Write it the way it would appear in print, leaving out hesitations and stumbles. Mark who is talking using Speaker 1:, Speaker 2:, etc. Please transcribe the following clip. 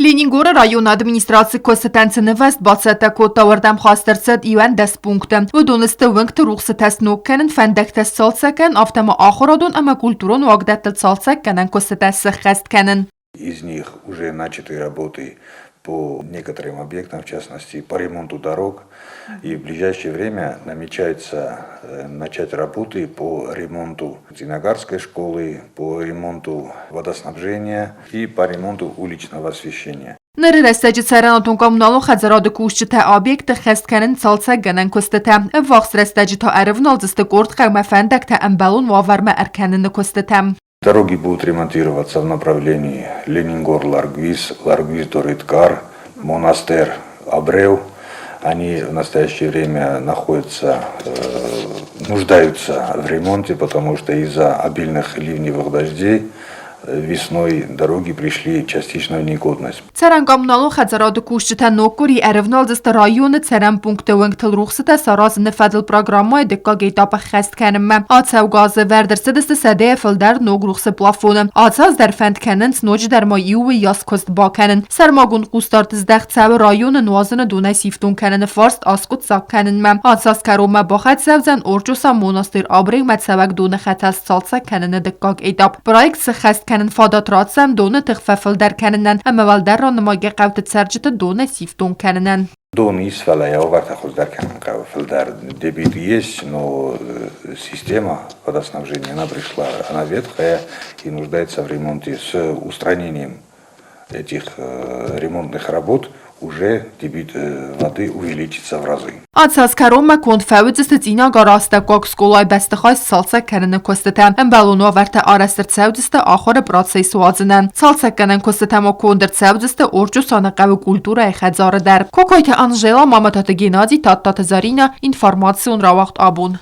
Speaker 1: Ленингоры районы администраци куыстытӕн цы нывӕзт бацӕттӕ кодта, уырдӕм хаст ӕрцыд 11 пункты. Уыдон сты уынгты рухсытӕ сног кӕнын, фӕндӕгтӕ сцалцӕг кӕнын, афтӕ ма ахуырадон ӕмӕ культурон уагдӕтты цалцӕггӕнӕн куыстытӕ сыххӕст кӕнын.
Speaker 2: Из них уже начаты работы по некоторым объектам, в частности, по ремонту дорог. И в ближайшее время намечается начать работы по ремонту Цъинагарской школы, по ремонту водоснабжения и по ремонту уличного освещения.
Speaker 1: Ныры рӕстӕджы цӕрӕнуатон-коммуналон хӕдзарады кусджытӕ объекты хӕст кӕнынц цалцӕггӕнӕн куыстытӕ. Ӕввахс рӕстӕджы та ӕрывналдзысты къорд хъӕумӕ фӕндӕгтӕ ӕмбӕлон уавӕрмӕ ӕркӕныны куыстытӕм.
Speaker 2: Дороги будут ремонтироваться в направлении Ленингор-Ларгвис, Ларгвис-Дорыткар, Монастер, Абрев. Они в настоящее время находятся, нуждаются в ремонте, потому что из-за обильных ливневых дождей весной дороги пришли частично в негодность.
Speaker 1: Цӕрӕн-коммуналон хӕдзарады кусджытӕ ног къуыри ӕрӕвналдзысты районы цӕрӕн пункты уынгтыл рухсытӕ саразыны фӕдыл программӕйы дыккаг этап ӕххӕст кӕнынмӕ. Ацӕугӕ азы ӕвӕрд ӕрцыдысты сӕдӕйӕ фылдӕр ног рухсы плафоны. Ацы аз дӕр фӕнд кӕнынц ноджыдӕр ма иу уыйас куыст бакӕнын. Сӕрмагонд хъусдард здӕхт цӕуы районы нуазыны донӕй сифтонг кӕныны фарст аскъуыддзаг кӕнынмӕ. Ацы аз кӕронмӕ бахӕццӕ уыдзӕн Орчъоса монастырь Абрегмӕ цӕуӕг доны хӕтӕл сцалцӕг кӕныны дыккаг этап. Проект сыххӕст кӕнын фадат ратдзӕн доны тых фӕфылдӕр кӕнынӕн ӕмӕ уӕлдӕр ранымайгӕ хъӕуты цӕрджыты донӕй сифтонг кӕнынӕн.
Speaker 2: Дон ис, фӕлӕ йӕ уавӕртӕ хуыздӕр кӕнын хъӕуы. Фылдӕр дебит есть, но система водоснабжения, она пришла, она ветхая и нуждается в ремонте с устранением этих ремонтных работ уже дебит воды увеличится в разы.
Speaker 1: Ацы аз кӕронмӕ конд фӕуыдзысты Цъинагары астӕуккаг скъолайы бӕстыхай сцалцӕг кӕныны куыстытӕ. Ӕмбӕлон уавӕртӕ арӕзт ӕрцӕудзысты ахуыры процесс уадзынӕн. Цалцӕггӕнӕн куыстытӕ ма конд ӕрцӕудзысты Орчъосаны хъӕуы культурӕйы хӕдзары дӕр. Кокойты Анжела, Мамытаты Геннадий, Тадтаты Заринӕ, информацион рауагъд абон.